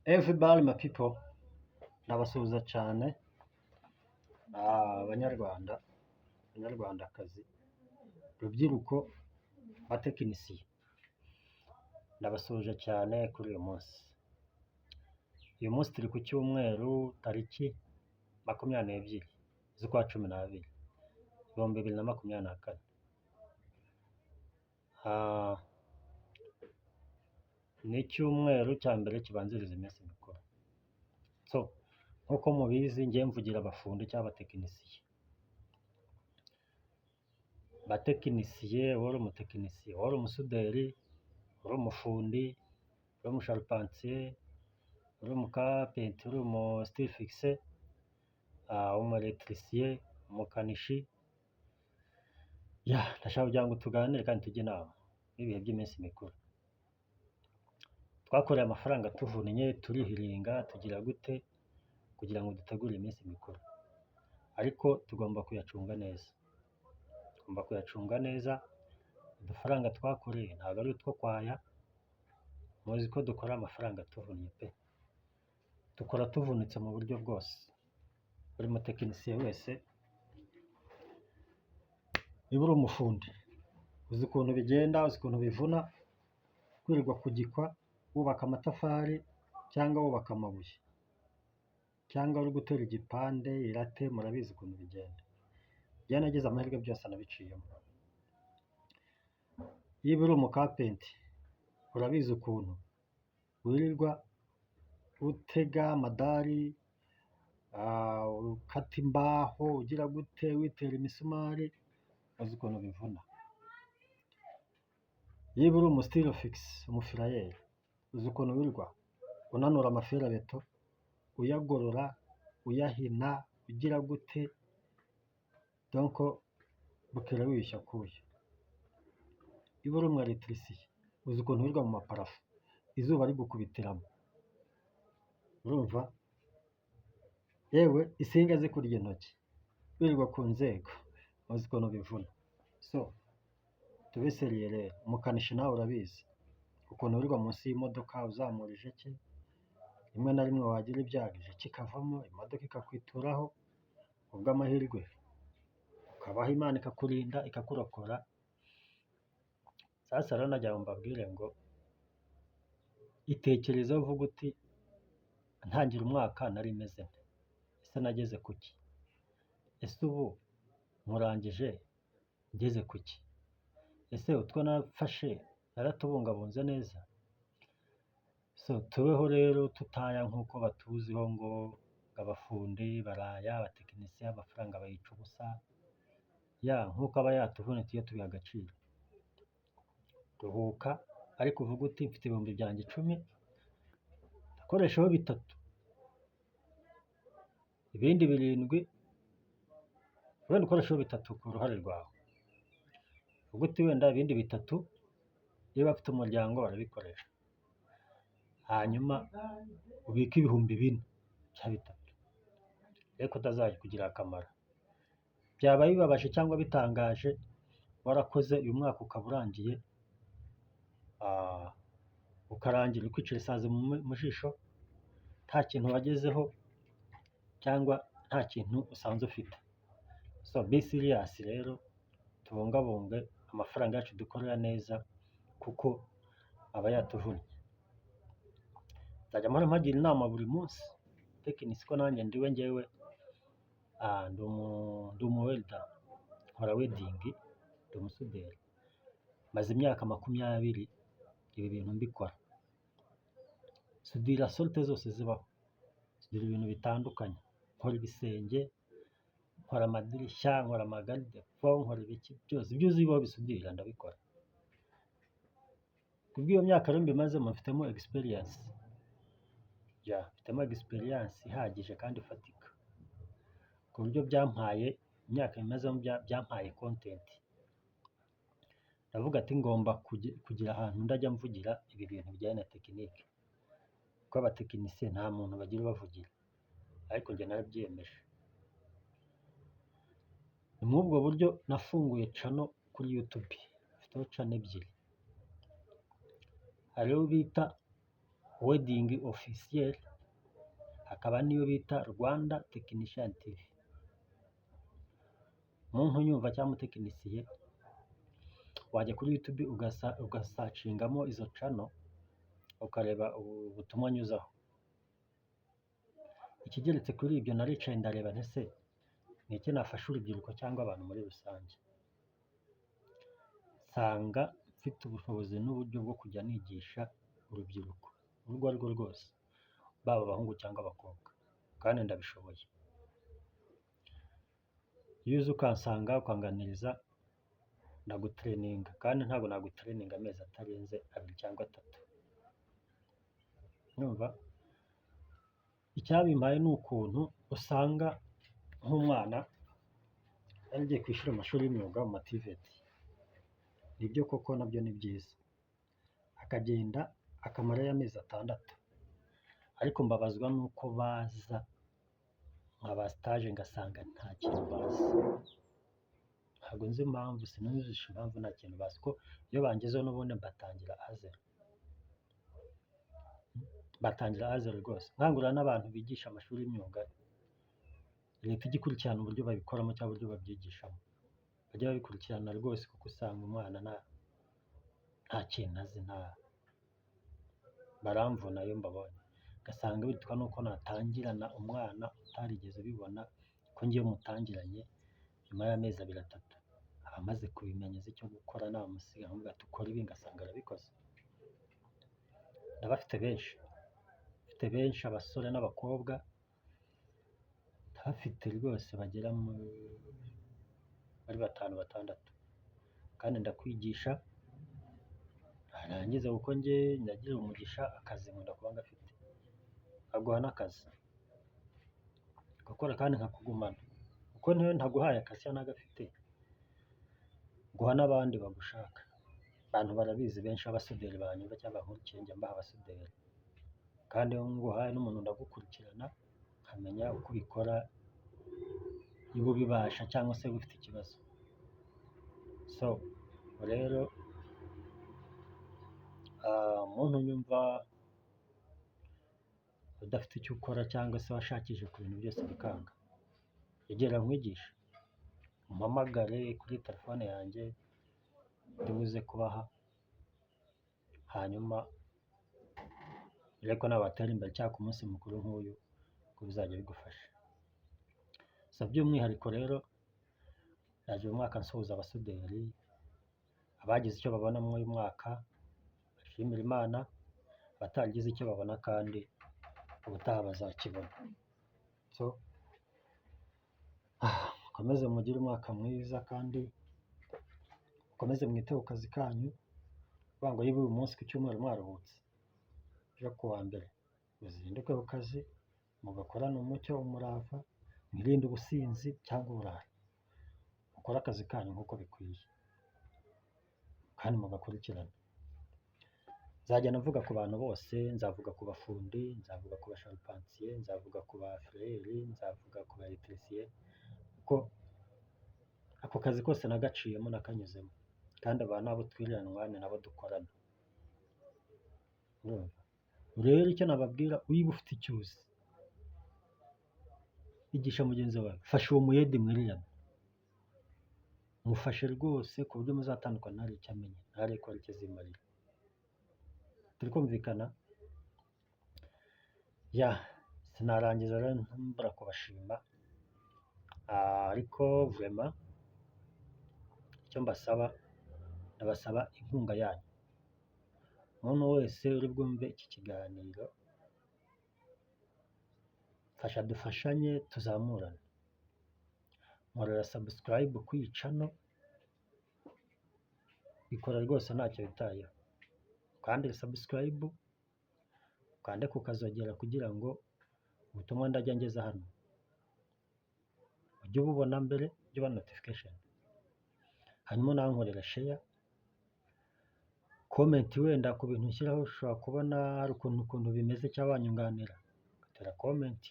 Everybody, my people, ndabasuhuza cyane, abanyarwanda, banyarwandakazi, rubyiruko, batekinisiye, ndabasuhuje cyane kuri uyu munsi. Uyu munsi turi ku cyumweru, tariki 22 z'ukwa 12, 2024. Ni icyumweru cya mbere kibanziriza iminsi mikuru. So nk'uko mubizi, njye mvugira abafundi cyangwa abatekinisiye. Batekinisiye, wowe uri umutekinisiye, wowe uri umusuderi, uri umufundi, uri umusharupantisiye, uri umucarpenter, uri umu steel fixer, umu électricien, umukanishi, yeah, ndashaka kugira ngo tuganire kandi tujye inama n'ibihe by'iminsi mikuru. Twakoreye amafaranga tuvunnye, turihiringa, tugira gute kugira ngo dutegure iminsi mikuru, ariko tugomba kuyacunga neza, tugomba kuyacunga neza. Udufaranga twakoreye ntabwo ari utwo kwaya. Muzi ko dukora amafaranga tuvunnye pe, dukora tuvunitse mu buryo bwose. Buri mutekinisiye wese, niba uri umufundi, uzi ukuntu bigenda, uzi ukuntu bivuna kwirirwa ku gikwa wubaka amatafari cyangwa wubaka amabuye cyangwa uri gutera igipande, irate, murabizi ukuntu bigenda. Njyewe nagize amahirwe, byose nabiciyemo. Niba uri umucarpenter, urabizi ukuntu wirirwa utega amadari, ukata imbaho, ugira gute, witera imisumari, uzi ukuntu bivuna. Niba uri umu steel fixer, umuferrayeri, uzi ukuntu wirirwa unanura ama fer à béton, uyagorora, uyahina, ugira gute, donc bukira wiyushye akuya. Niba uri umu électricien, uzi ukuntu wirirwa mu ma plafond izuba rigukubitiramo, urumva yewe insinga zikurya intoki, wirirwa ku nzego, uzi ukuntu bivuna. So tube sérieux rero. Umukanishi nawe urabizi ukuntu wirirwa munsi y'imodoka uzamura ijeke, rimwe na rimwe wagira ibyago ijeke ikavamo, imodoka ikakwituraho, kubw'amahirwe ukabaho, Imana ikakurinda, ikakurokora. Sasa rero nagira ngo mbabwire ngo itekerezeho, uvuge uti: "Ntangira umwaka nari meze nte? Ese nageze ku ki? Ese ubu nkurangije ngeze ku ki? Ese utwo nafashe naratubungabunze neza?" So tubeho rero tutaya nk'uko batuziho ngo abafundi baraya, abatekinisiye amafaranga bayica ubusa. Yeah, nk'uko aba yatuvunitse, iyo tubiha agaciro. Ruhuka, ariko uvuge uti: "Mfite ibihumbi byanjye 10, ndakoreshaho bitatu, ibindi birindwi." Wenda ukoreshaho bitatu ku ruhare rwawe, uvuge uti wenda ibindi bitatu iyo bafite umuryango barabikoresha, hanyuma ubike ibihumbi 4 bya bitatu, ariko utazakugirira akamaro. Byaba bibabaje cyangwa bitangaje warakoze uyu mwaka ukaba urangiye, ukarangira uri kwicira isazi mu jisho, nta kintu wagezeho cyangwa nta kintu usanze ufite. So be serious rero, tubungabunge amafaranga yacu dukorera neza kuko aba yatuvunnye. Nzajya mpora mpagira inama buri munsi tekinisi ko nanjye ndiwe. Njyewe ndi umu welder, nkora welding, ndi umusuderi, maze imyaka 20 ibi bintu mbikora. Sudira sorte zose zibaho, sudira ibintu bitandukanye, nkora ibisenge, nkora amadirishya, nkora ama garde-fou, nkora ibiki byose, ibyo uzi bibaho bisudira ndabikora. Kubw'iyo myaka rero mbimazemo, mfitemo experience, yeah, mfitemo experience ihagije kandi ifatika, ku buryo byampaye, imyaka mbimazemo byampaye content. Ndavuga ati ngomba kugira ahantu ndajya mvugira ibi bintu bijyanye na tekinike, kuko abatekinisiye nta muntu bagira ubavugira, ariko njye narabyiyemeje. Ni muri ubwo buryo nafunguye channel kuri YouTube, mfiteho channel ebyiri. Hariho bita Wedding Officiel, hakaba n'iyo bita Rwanda Technician TV. Muntu unyumva cyangwa umutekinisiye, wajya kuri YouTube ugasearchingamo izo channel, ukareba ubutumwa nyuzaho. Ikigeretse kuri ibyo, naricaye ndareba nti: "Ese ni iki nafasha urubyiruko cyangwa abantu muri rusange?" Nsanga mfite ubushobozi n'uburyo bwo kujya nigisha urubyiruko urwo ari rwo rwose, baba abahungu cyangwa abakobwa, kandi ndabishoboye. Iyo uza ukansanga ukanganiriza, ndagutraininga, kandi ntabwo nagutraininga amezi atarenze 2 cyangwa 3. Urumva icyabimpaye ni ukuntu usanga nk'umwana yaragiye ku ishuri mu mashuri y'imyuga, mu ma TVET, nibyo koko nabyo ni byiza, akagenda akamarayo amezi 6, ariko mbabazwa n'uko baza nkaba stage ngasanga nta kintu bazi. Ntabwo nzi impamvu, sinumvishe impamvu nta kintu bazi, ko iyo bangezeho n'ubundi mbatangira à zéro, batangira à zéro rwose. Nkangurira n'abantu bigisha amashuri y'imyuga, leta ijye ikurikirana uburyo babikoramo cyangwa uburyo babyigishamo, bajye babikurikirana rwose, kuko usanga umwana nta kintu azi, nta baramvuna iyo mbabonye, ugasanga bitwa n'uko natangirana umwana utarigeze ubibona, ko ngewe mutangiranye nyuma y'amezi 2, 3 aba amaze kubimenya, azi icyo gukora, namusiga nkamubwira ati: "Ukora ibi", ngasanga arabikoze. Ndabafite benshi, mfite benshi, abasore n'abakobwa ndabafite rwose, bagera muri batanu, batandatu, kandi ndakwigisha narangiza, kuko njye nagira umugisha, akazi nkunda kuba ngafite, nkaguha n'akazi ugakora kandi nkakugumana, kuko niyo ntaguhaye akazi cyangwa ntagafite, nguha n'abandi bagushaka. Abantu barabizi, benshi b'abasuderi banyumva cyangwa bankurikiye, njya mbaha abasuderi, kandi iyo nguhaye n'umuntu ndagukurikirana nkamenya uko ubikora, niba ubibasha cyangwa se ufite ikibazo. So rero muntu unyumva udafite icyo ukora cyangwa se washakishije ku bintu byose bikanga, egera nkwigishe, umpamagare kuri telefone yanjye ndibuze kubaha, hanyuma urebe ko nawe watera imbere, cyangwa ku munsi mukuru nk'uyu ko bizajya bigufasha. So by'umwihariko rero naje uyu mwaka nsuhuza abasuderi, abagize icyo babona muri uyu mwaka bashimira Imana, abataragize icyo babona kandi ubutaha bazakibona. So mukomeze mugire umwaka mwiza kandi mukomeze mwite ku kazi kanyu, kuvuga ngo niba uyu munsi ku cyumweru mwaruhutse, ejo ku wa mbere muzinduke ku kazi, mugakorane umucyo, umurava, mwirinde ubusinzi cyangwa uburara, mukore akazi kanyu nk'uko bikwiye kandi mugakurikirana. Nzagenda mvuga ku bantu bose, nzavuga ku bafundi, nzavuga ku basharupansiye, nzavuga ku bafureri, nzavuga ku ba électricien, kuko ako kazi kose nagaciyemo, nakanyuzemo, kandi aba ni abo twiriranwa, ni nabo dukorana. Urumva rero icyo nababwira, niba ufite icyo uzi, igisha mugenzi wawe, fasha uwo muyede mwirirana, mufashe rwose ku buryo muzatandukana ntari icyo amenya, ntari ko hari icyo azimarira. Turi kumvikana? Ya, sinarangiza rero mbura kubashima, ariko vraiment icyo mbasaba, ndabasaba inkunga yanyu. Umuntu wese uri bwumve iki kiganiro, fasha dufashanye tuzamurane. Nkorera subscribe kuri iyi channel, bikora rwose ntacyo witayeho. Ukande subscribe, ukande ku kazogera kugira ngo ubutumwa ndajya ngeza hano ujye ububona mbere, ujye ubona notification. Hanyuma unankorera share, comment wenda ku bintu nshyiraho, ushobora kubona hari ukuntu bimeze cyangwa wanyunganira, ugatera comment,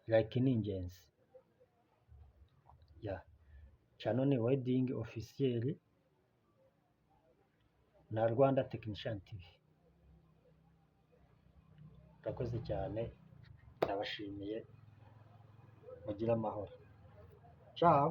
like ni ingenzi. Ya, channel ni Wedding Officiel na Rwanda Technician TV. Murakoze cyane, ndabashimiye, mugire amahoro. Ciao.